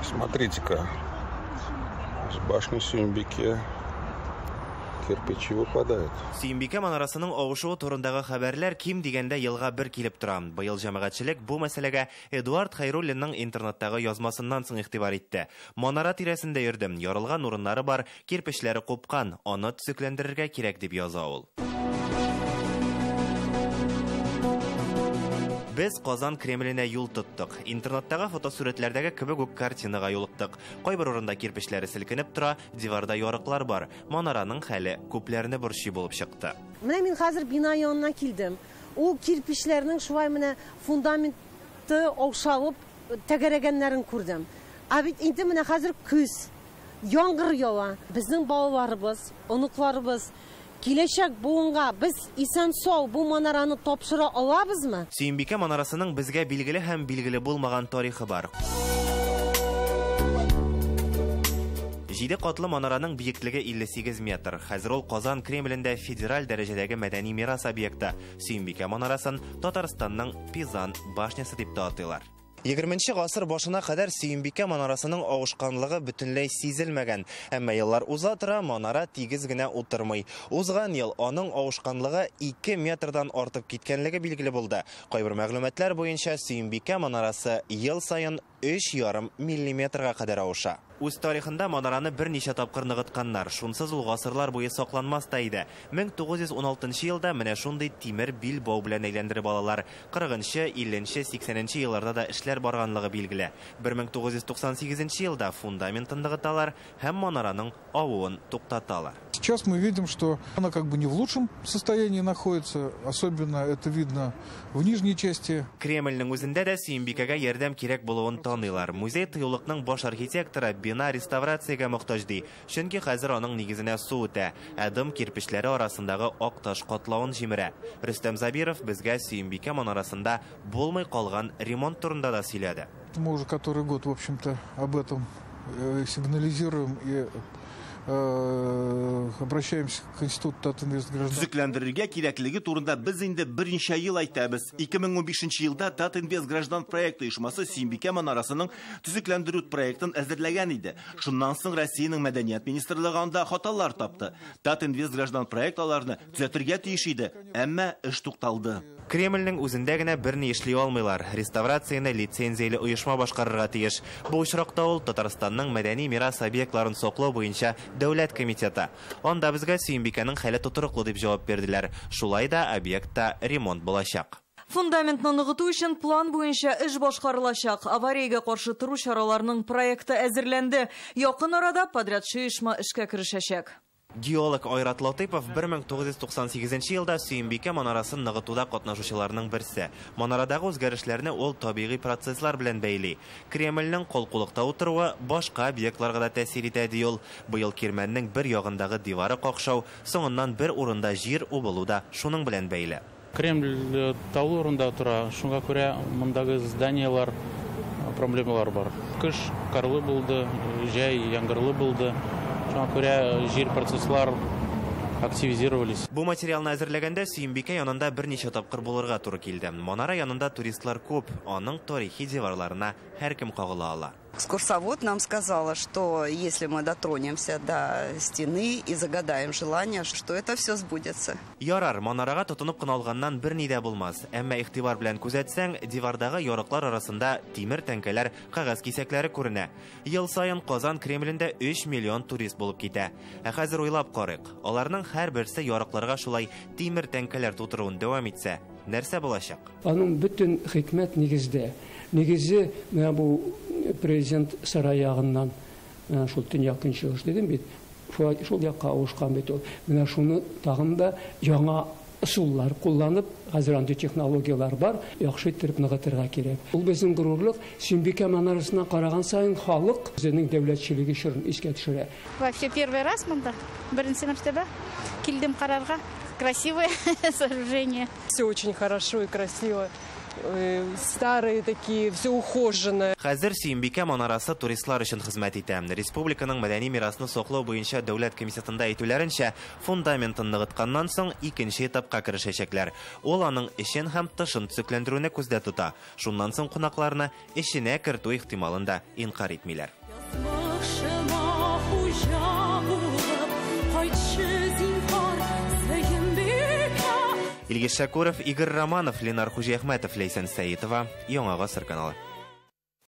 Смотрите-ка, с башни Сююмбике кирпичи выпадают. Сөембикә манарасының авышуы турындагы хәбәрләр ким дигәндә елга бер килеп тора. Быел җәмәгатьчелек бу мәсьәләгә Эдуард Хәйруллинның интернеттагы язмасыннан соң игътибар итте. Манара тирәсендә йөрдем, ярылган урыннары бар, кирпечләре купкан, аны төзекләндерергә кирәк дип яза ул. Без Казан Кремленә юл тоттык. Интернеттагы фотосурәтләрдәге кебек үк картинага юлыктык. Кайбер урында кирпечләре селкенеп тора, диварда ярыклар бар. Манараның хәле күпләрне борчый булып чыкты. Менә мин хәзер бина янына килдем. Ул кирпечләрнең шулай менә фундаменты аушалып тәгәрәгәннәрен күрдем. Ә бит инде менә хәзер көз, яңгыр ява. Безнең балаларыбыз, оныкларыбыз киләчәк буынга без исән-сау бу манараны тапшыра алабызмы? Сөембикә манарасының безгә билгеле һәм билгеле булмаган тарихы бар. 7 катлы манараның биеклеге 58 метр. Хәзер ул Казан Кремлендә федераль дәрәҗәдәге мәдәни мирас объекты. Сөембикә манарасын Татарстанның Пизан башнясы дип тә атыйлар. 20 гасыр башына кадәр Сөембикә манарасының авышканлыгы бөтенләй сизелмәгән. Әмма еллар уза тора, манара тигез генә утырмый. Узган ел аның авышканлыгы 2 метрдан артып киткәнлеге билгеле булды. Кайбер мәгълүматлар буенча Сөембикә манарасы ел саен 3,5 миллиметрга кадәр авыша. Үз тарихында манараны берничә тапкыр ныгытканнар. Шунсыз ул гасырлар буе сакланмас та иде. 1916 елда менә шундый тимер билбау белән әйләндереп алалар. 40-нчы, 50-нче, 80-нче елларда да эшләр барганлыгы билгеле. 1998 елда фундаментын ныгыталар һәм манараның авуын туктаталар. Сейчас мы видим, что она как бы не в лучшем состоянии находится, особенно это видно в нижней части. Кремльнең үзендә дә Сөембикәгә ярдәм кирәк булуын таныйлар. Музей тыюлыкның баш архитекторы бина реставрациягә мохтаҗ ди. Чөнки хәзер аның нигезенә су үтә, ә дым кирпечләре арасындагы ак таш катлавын җимерә. Рөстәм Забиров безгә Сөембикә манарасында булмый калган ремонт турында да сөйләде. Мы уже который год, в общем-то, об этом сигнализируем и обращаемся к институту Татинвестграждан. Төзекләндерергә кирәклеге турында без инде берничә ел әйтәбез. 2015 елда Татинвестгражданпроект оешмасы Сөембикә манарасының төзекләндерү проектын әзерләгән иде. Шуннан соң Россиянең мәдәният министрлыгы анда хаталар тапты. Татинвестгражданпроект аларны төзәтергә тиеш иде, әмма эш тукталды. Кремльнең үзендә генә берни эшли алмыйлар. Реставрацияне лицензияле оешма башкарырга тиеш. Бу очракта ул Татарстанның мәдәни мирас объектларын саклау буенча дәүләт комитеты. Анда безгә Сөембикәнең хәле тотрыклы дип җавап бирделәр. Шулай да объектта ремонт булачак. Фундаментны ныгыту өчен план буенча эш башкарылачак. Авариягә каршы тору чараларының проекты әзерләнде. Якын арада подрядчы оешма эшкә керешәчәк. Геолог Айрат Латыпов 1998 елда Сөембикә манарасын ныгытуда катнашучыларның берсе. Манарадагы үзгәрешләрне ул табигый процесслар белән бәйли. Кремльнең калкулыкта утыруы башка объектларга да тәэсир итә ди ул. Быел Кирмәннең бер ягындагы дивары какшау, соңыннан бер урында җир убылу да шуның белән бәйле. Кремль таулы урында тора, шуңа күрә мондагы зданиелар проблемалар бар. Кыш карлы булды, җәй яңгырлы булды. Шуңа күрә җир процесслар активизировались. Бу материалны әзерләгәндә Сөембикә янында берничә тапкыр булырга туры килде. Манара янында туристлар күп, аның тарихи диварларына һәркем кагыла ала. Экскурсовод нам сказала, что если мы дотронемся до стены и загадаем желание, что это все сбудется. Ярар, манарага тотынып кына алганнан берни дә булмас. Әмма игътибар белән күзәтсәң, дивардагы ярыклар арасында тимер тәңкәләр, кәгазь кисәкләре күренә. Ел саен Казан Кремлендә 3 миллион турист булып китә. Ә хәзер уйлап карыйк, аларның һәрберсе ярыкларга шулай тимер тәңкәләр тутыруын дәвам итсә, нәрсә булачак? Аның бөтен хикмәт нигездә. Нигезе менә бу президент сарай ягыннан, шул төньяк көнчыгыш дидем бит, шул якка авышкан бит ул. Менә шуны тагын да яңа ысуллар кулланып, хәзер андый технологиялар бар, яхшы иттереп ныгытырга кирәк. Ул безнең горурлык. Сөембикә манарасына караган саен халык үзенең дәүләтчелеге чорын искә төшерә. Вообще первый раз монда, беренче мәртәбә килдем карарга. Красивое сооружение. Все очень хорошо и красиво. Старые такие, все ухоженное. Хәзер Сөембикә манарасы туристлар өчен хезмәт итә. Республиканың мәдәни мирасны саклау буенча дәүләт комитетында әйтүләренчә, фундаментын ныгытканнан соң икенче этапка керешәчәкләр. Ул аның эчен һәм тышын төзекләндерүне күздә тота. Шуннан соң кунакларны эченә кертү ихтималын да инкар итмиләр. Язмышыма хуҗа булып, кайтчы зинһар, Сөембикә. Илгиз Шәкүров, Игорь Романов, Ленар Хуҗиәхмәтов, Ләйсән Сәетова, Яңа Гасыр каналы.